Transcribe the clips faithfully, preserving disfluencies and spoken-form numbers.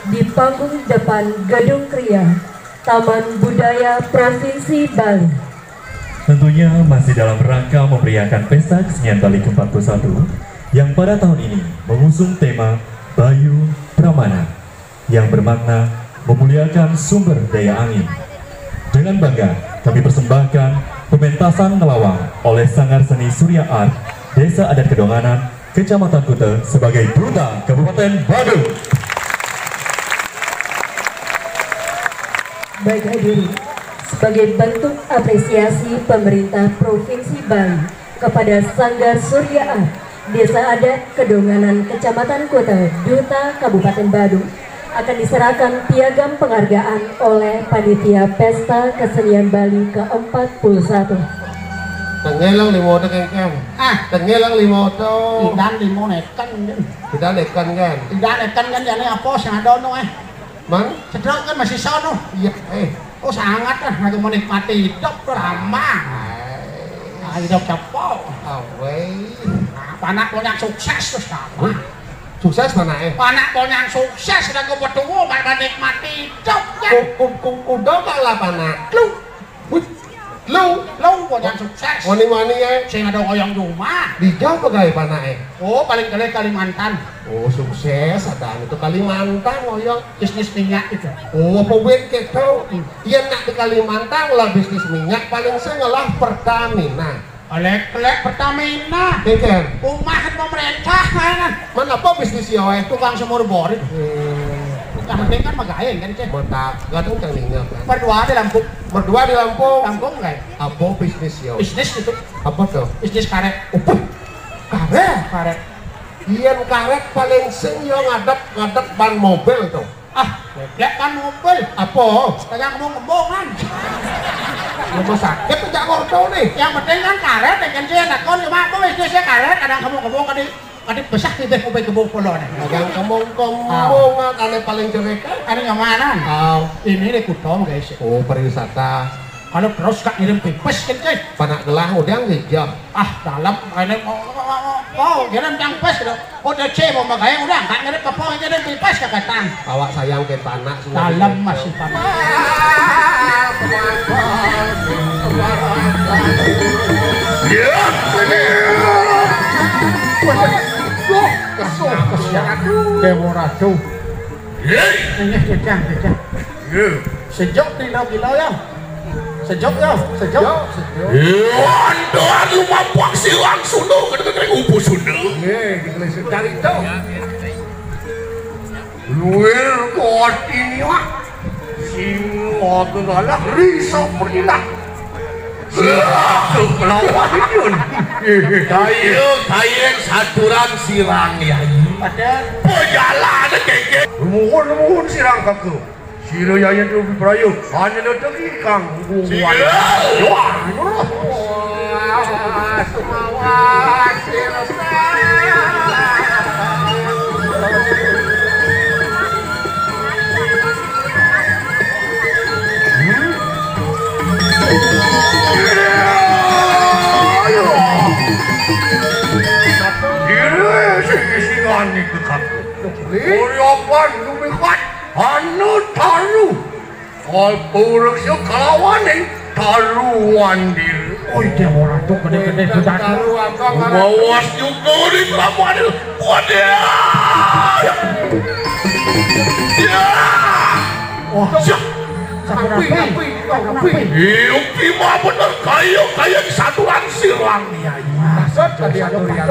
Di panggung depan Gedung Kria, Taman Budaya Provinsi Bali. Tentunya masih dalam rangka memeriahkan Pesta Kesenian Bali keempat puluh satu yang pada tahun ini mengusung tema Bayu Pramana yang bermakna memuliakan sumber daya angin. Dengan bangga kami persembahkan Pementasan ngelawang oleh Sanggar Seni Surya Art, Desa Adat Kedonganan, Kecamatan Kuta sebagai Duta Kabupaten Badung. Baik hadirin, sebagai bentuk apresiasi pemerintah Provinsi Bali kepada Sanggar Surya Art, Desa Adat Kedonganan, Kecamatan Kuta, Duta Kabupaten Badung, akan diserahkan piagam penghargaan oleh Panitia Pesta Kesenian Bali keempat puluh satu. Tengelang lima oto kengkeng. Ah. Tengelang lima oto. Idan lima neken. Idan neken kan? Idan neken kan jane apa sing ada ono eh. Mang? Sedot kan masih sono. Iya, eh. Oh, sangat lah, aku menikmati hidup ramah. Nah, hidup cepo. Awei. Nah, anak punya sukses terus apa? Sukses mana eh? Anak punya sukses dan aku bertemu malah menikmati hidup kan. Ku, ku, ku, kuda kok lah panak. Lu. Wih, lu. Lu punya sukses. Wani-wani ya. Sing ada oyong di rumah. Di jauh pegawai panak eh? Oh, paling kali Kalimantan. Oh, sukses ada itu Kalimantan oyong. Bisnis minyak itu. Oh, apa wit gitu? Hmm. Iya nak di Kalimantan lah bisnis minyak paling sing ngelah Pertamina. Oleh kelek Pertamina. Iya kan? Rumah kan pemerintah kan. Mana apa bisnis ya eh? Tukang semur bor itu. Hmm. Yang penting kan magain kan cek. Mata gadung kan ingat kan. Berdua di Lampung. Berdua di Lampung. Lampung kan. Apa bisnis ya? Bisnis itu. Apa tuh? Bisnis karet. Upuh. Karet. Karet. Iyan karet paling sing yo ngadep ngadep ban mobil tuh. Ah, goblok kan mobil. Apa? Kadang kembung-kembungan. Rumah sakit tidak ngorto nih. Yang penting kan karet, yang penting nakon cuma aku bisnisnya karet, kadang kembung-kembung kadi kadi besah tidak mau kembung pulau nih. Kadang kembung-kembungan, ane paling jelek kan? Ane nyamanan. Oh. Ini nih kutong guys. Oh, pariwisata. Kalau terus gak ngirim pipis kan guys. Panak gelah udah nggih. Ah, dalam ini mau mau mau mau kirim yang pes gitu. Udah cek mau makanya udah nggak ngirim apa aja deh pipis ke katang. Awak sayang ke panak semua. Dalam masih panak. Ya, ini. Duh, kesuh, kesuh. Dewa Ratu. Ini cecah, cecah. Sejuk nih lo gila ya. Sejuk ya, sejuk. Iya, andoan lu mampuang silang Sunda, kena-kena upu Sunda. Nggih, dikelisit cari to. Luwih kuat ini, Wak. Sing ngoten kalah, risok bertindak. Risok kelawan ini. Kaya, kaya saturan sirang, Yai. Ada. Pejalan keke. Muhun, muhun sirang, Kakak. Sira Yayan Rupi Prayu, hanya datang ikang. Sira. Wah. Wah, sumawat, sira. Hmm? Sira sing isi ngani kekaku. Uriapan lumikat, anu taru. Kalpawreksa kalawaning taruan diri. Oh, iya, ora tuh gede-gede sudah. Taru apa, Kang? Bawas juga di kelamuan itu. Waduh. Ya. Wah. Ya. Sampun rapi, rapi, rapi. Iya, ki mah bener kaya, kaya di saturan sirang. Iya, iya. Maksud tadi anu ya.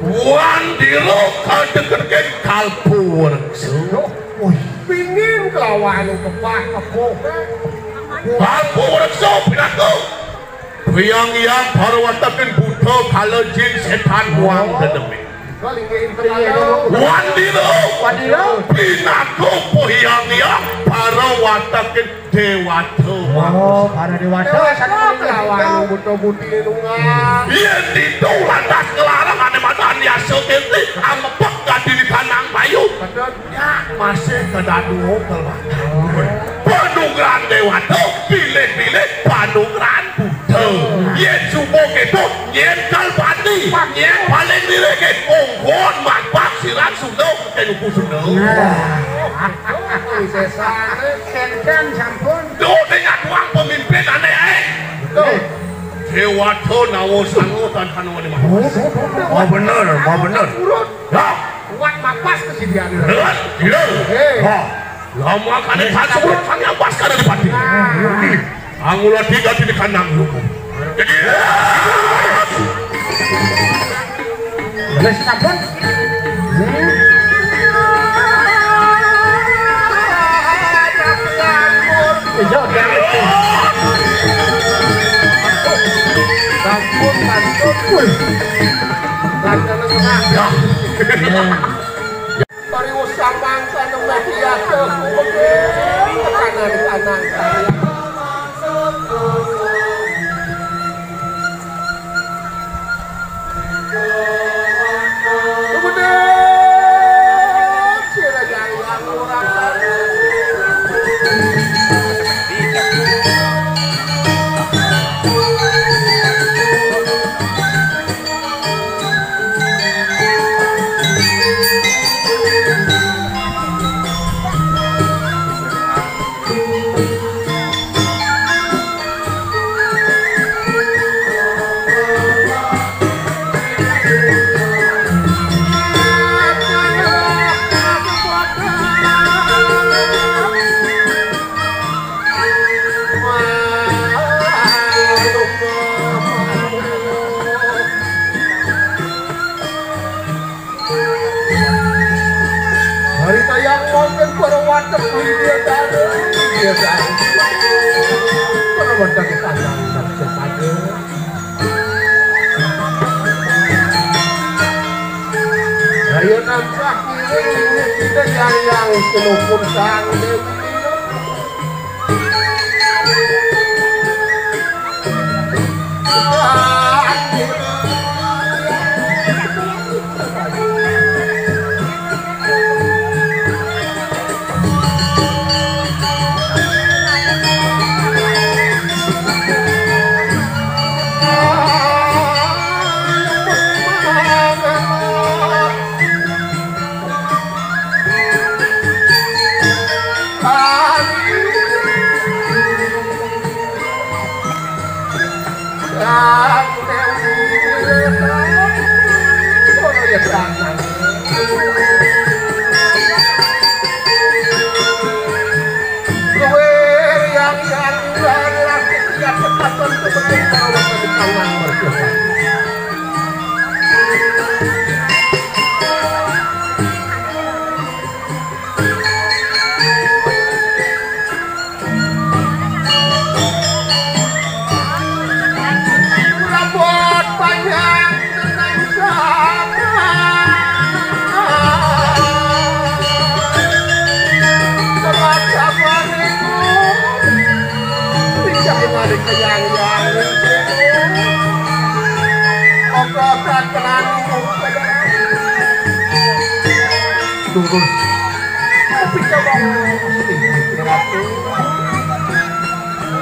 Wandira kadeketke kalpawreksa. Wih, pingin kelawan anu kepah kepuh. Kalpawreksa pinaka Hyang Hyang Parwatakin Buddha kala jin setan wang dedemi. Wandira. Wandira. Pinaka Hyang Hyang Parwatakin Dewata. Oh, para dewata. Dewata kelawan buta buti nunggal. Yen ditu lantas ngelarang ane madan yasa kete amepek dadi di tanang bayu. Betul. Ya, masih kedaduo kelwatan. Panungran dewata, pilih-pilih panungran buta. Yen sumo keto, yen kalpati, yen paling lirike, ongkon mapak siran sunduk. Kayak nuku seneng. Nah. Sesane kenten sampun. Duh, ning atuang pemimpin aneh ae. Betul. Dewata nawa sango tan hanu wali mah. Oh, bener, oh, bener. Ya. Kuat mapas kesediaan. Bener. Iya. Hei. Ha. Lama kali tak sebelum kami ampas kada dipati. Nah. Angula tiga di kandang lumu. Jadi, wis sampun. Hmm. Iya, iya. Sampun, sampun. Wih. Sampun, sampun. Ya. Pariwus samangsa nembé diatur kumegé. Kanan-kanan saya. Kemudian sira yang orang Hari tayang wonten para wadhep Widya Dara, Widya Dara. Para wadhep kita yang bersepakat. Ayo tansah kiring inggih kita yang yang sinupun sang Dewi. Lurus. Tapi coba Gusti Ratu.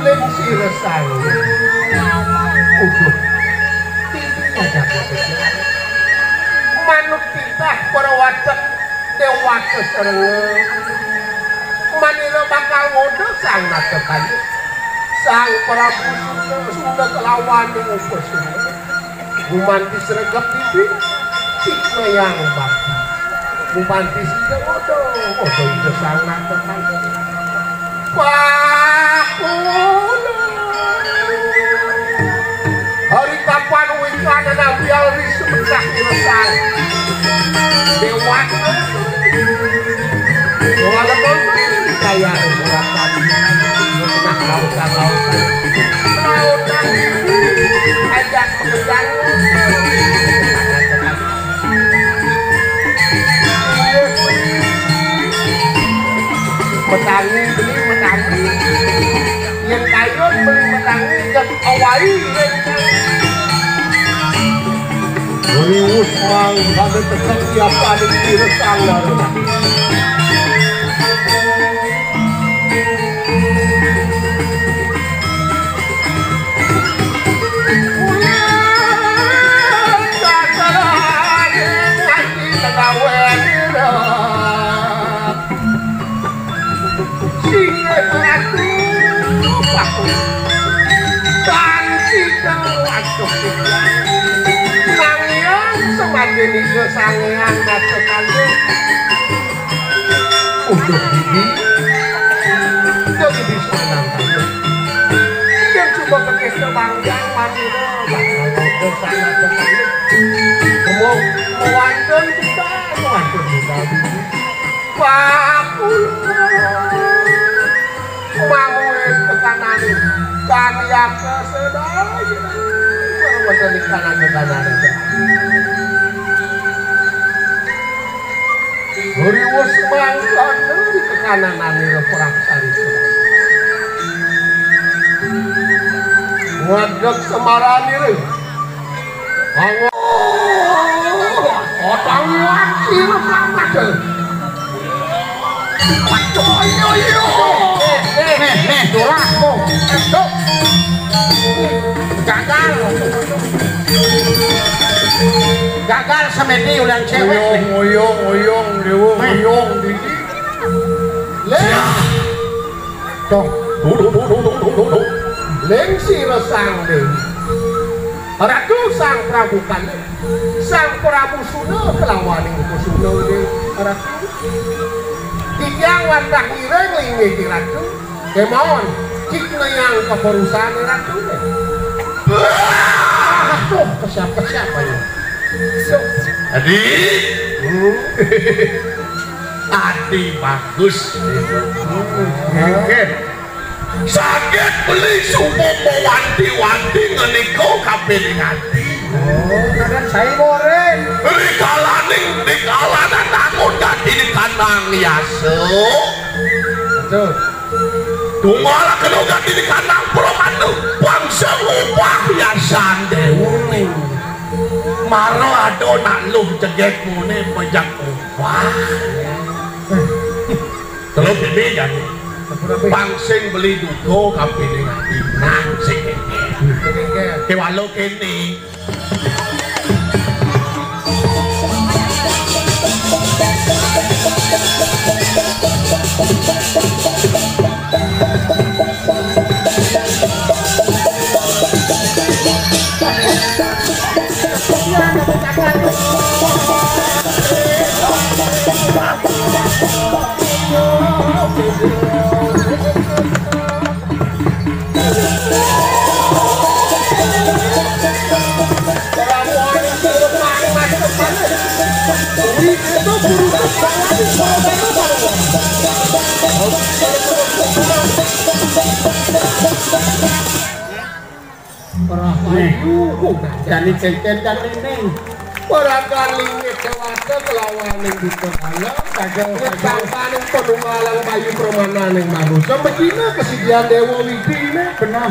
Ling sira saru. Uduh. Titi ada kata. Manut titah para wadhep Dewata Serenga. Manira bakal ngodha Sang Nata Kaya. Sang Prabu Sunda, Sunda kelawan Upasuna. Gumanti sregep pipi, sikmayang bakti. Gumanti sida ngodha, ngodha Ida Sang Nata Kaya. Pakuna. Hari kapan wingkana nampi alis semendah iresang. Dewata. Walaupun kaya iresang. Nah, lautan, lautan. Lautan. Ajak pekerjaan. Petani, beli petani. Yen kayun beli petani, yen awai, yen Riwus mang pada tekan tiap pada kira sanggar. Sing ratu paku. Dan sida waduh. Nanging semadinika Sang Hyang Nata Kaya. Untuk bibi. Untuk bibi Sang Hyang Kaya. Sepanjang Madura bakal ada sanak tetangga. Kemo-, mewantun kita, mewantun kita. Pak Kula. Mamuin tekanane. Kaniaka sedaya. Wonten di kanan tekanane. Riwus mangkana di kekananane Prabu Sari. Ngadeg semaranire. Ango. Otangi wanci selamat. Waduh, ayo, ayo. Nih, nih, nih, durahmu. Tuh. Gagal. Gagal semedi ulang cewek. Oyong, oyong, oyong, dewa, oyong, dini. Leng. Tuh. Tuh, tuh, tuh, tuh, tuh, tuh, tuh. Leng si resang, Leng. Ratu Sang Prabu Kala. Sang Prabu Suna kelawaning Pusuna, Ratu. Titiang wantah ngiring linggih Ratu. Kemawon, cik neyang keperusan Ratu. Aduh, kesiap-kesiap ayo. Adi. Hmm. Adi bagus. Hmm. Oke. Saged beli subuh mewanti-wanti ngenika kapining ati. Oh, kadang saya goreng. Rikalaning, rikalaning tangun dadi kanang yasa. Betul. Tunggal kena dadi kanang pramana. Bangsa ngubah yasan dewa. Mara ada nak luh jegek mune pejak ubah. Telung dene jane. Pang sing beli duka kapining ati. Nah, sing kene. Kewala kene. Rahayu, jani cengken kan ini. Paragan lingit dewata kelawan ning buta kala. Saja, saja. Sangkaning panunggalang bayi pramananing manusa, medina kesidian Dewa Widhi ini. Benar.